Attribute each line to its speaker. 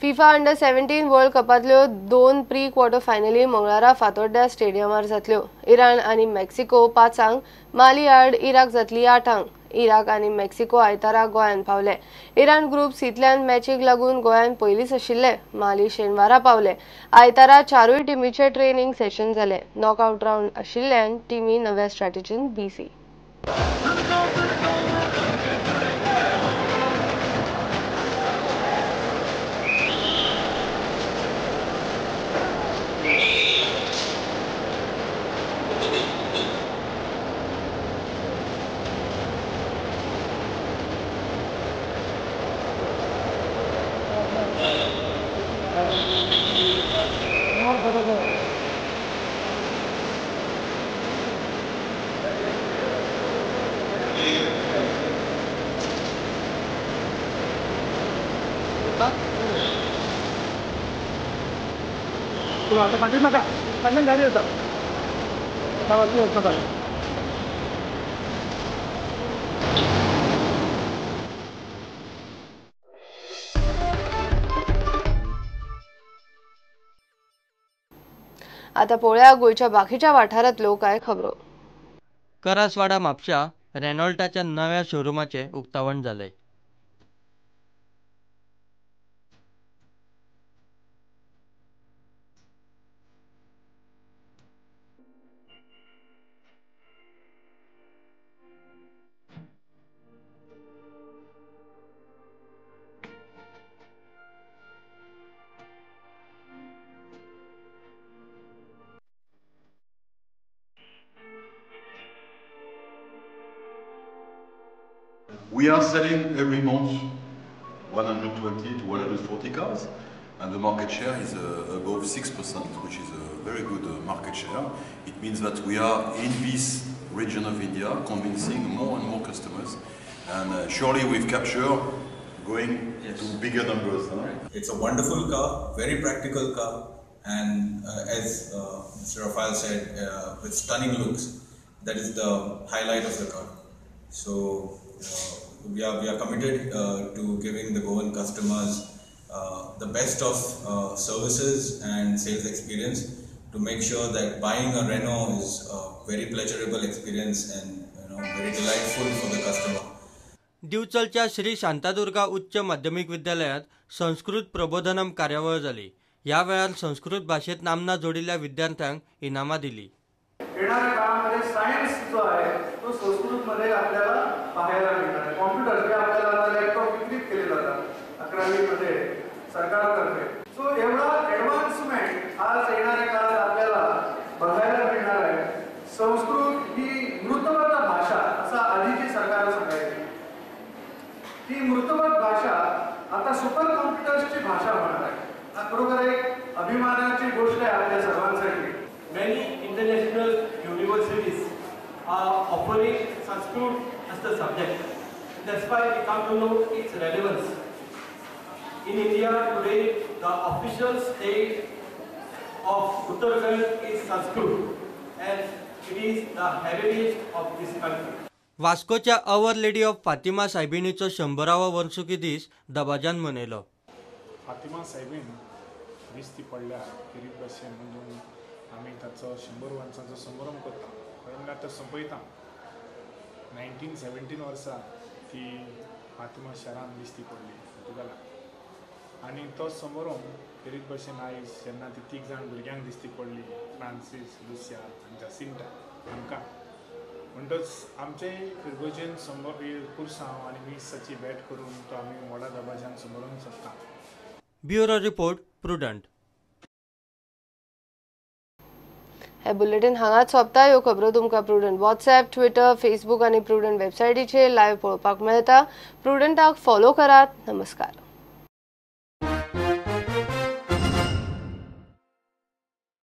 Speaker 1: FIFA under 17 world कपांतल्यो 2 pre quarter finals मंगळारा फातोड्ड्या स्टेडियमार जातल्यो. इराण आनी मेक्सिको 5, माली आड इराक जातली 8. इराक आनी मेक्सिको आयतारा गोंयांत पावले. इराण ग्रुप सींतल्यान मॅचीक लागून गोंयांत पयलींच आशिल्ले. माली शेनवारा पावले. आयतारा 4 टिमीचे ट्रेनिंग सेशन जाले. नॉकआउट रावंड आशिल्ल्यान टिमी नव्या स्ट्रॅटेजीन बिझी.
Speaker 2: आता फाटीं नाका, फाटल्यान गाडी येता.
Speaker 1: आता पळोवया गोंयच्या बाकीच्या वाठारांतल्यो कांय खबरो.
Speaker 3: करासवाडा म्हापशा रेनॉल्टाच्या नव्या शोरुमाचें उक्तावण जालें.
Speaker 4: We are selling every month 120 to 140 cars, and the market share is above 6%, which is a very good market share. It means that we are in this region of India convincing more and more customers, and surely we've captured going to bigger numbers. Huh?
Speaker 5: It's a wonderful car, very practical car, and as Mr. Rafael said, with stunning looks. That is the highlight of the car. So we are committed to giving the Goan customers the best of services and sales experience to make sure that buying a Renault is a very pleasurable experience and very delightful for the customer.
Speaker 3: दिवचलच्या Shri Shantadurga उच्च माध्यमिक विद्यालयात संस्कृत प्रबोधनम कार्यावळ जाली. ह्या वेळार संस्कृत भाशेत नामना जोडिल्ल्या विद्यार्थ्यांक इनामां दिली.
Speaker 6: येणाऱ्या काळामध्ये सायन्स जो आहे तो संस्कृतमध्ये आपल्याला पाहायला मिळणार आहे. कॉम्प्युटर जे आपल्याला आता लॅपटॉप वितरित केले जातात 11वीमध्ये सरकारतर्फे, सो एवढा ॲडव्हान्समेंट आज येणाऱ्या काळात आपल्याला बघायला मिळणार आहे. संस्कृत ही मृतवत भाषा असं आधीची सरकार सांगायची, ही मृतवत भाषा आता सुपर कॉम्प्युटर्सची भाषा होणार आहे. हा खरोखर एक अभिमानाची गोष्ट आहे आपल्या सर्वांसाठी.
Speaker 7: Many international universities are offering Sanskrit as the subject. That's why we come to know its relevance. In India today, the official state of Uttarakhand is Sanskrit, and it is the heritage of this country.
Speaker 3: वास्कोच्या our lady of Fatima सायबिणीचो 100वो वर्सुकी दीस दबाज्यान मनयलो.
Speaker 8: फातिमा सायबीण दिसती पडल्या खेरीत भाशेन म्हणून आमी ताचो 100 वर्सांचो संभ्रम करता. खरें म्हणल्यार तो सोंपयता. 1917 वर्सा ती फातिमा शारांत दिसती पडली पुर्तुगालाक, आनी तो संभ्रम खेरीत भाशेन आयज जेन्ना ती 3 जाण भुरग्यांक दिसती पडली, फ्रांसीस, लुसिया आनी जासिंटा हांकां, म्हणटच आमचे फिरगोजेन पुरसांव आनी मिसाची भेट करून तो आमी व्हडा दबाज्यान संभ्रम सोदता.
Speaker 3: Bureau report, Prudent.
Speaker 1: हे बुलेटिन हांगाच सोंपता. ह्यो खबरो तुमकां प्रुडंट वॉट्सएप, ट्विटर, फेसबूक आनी प्रुडंट वेबसायटीचेर लायव्ह पळोवपाक मेळटा. प्रुडंटाक फॉलो करात. नमस्कार.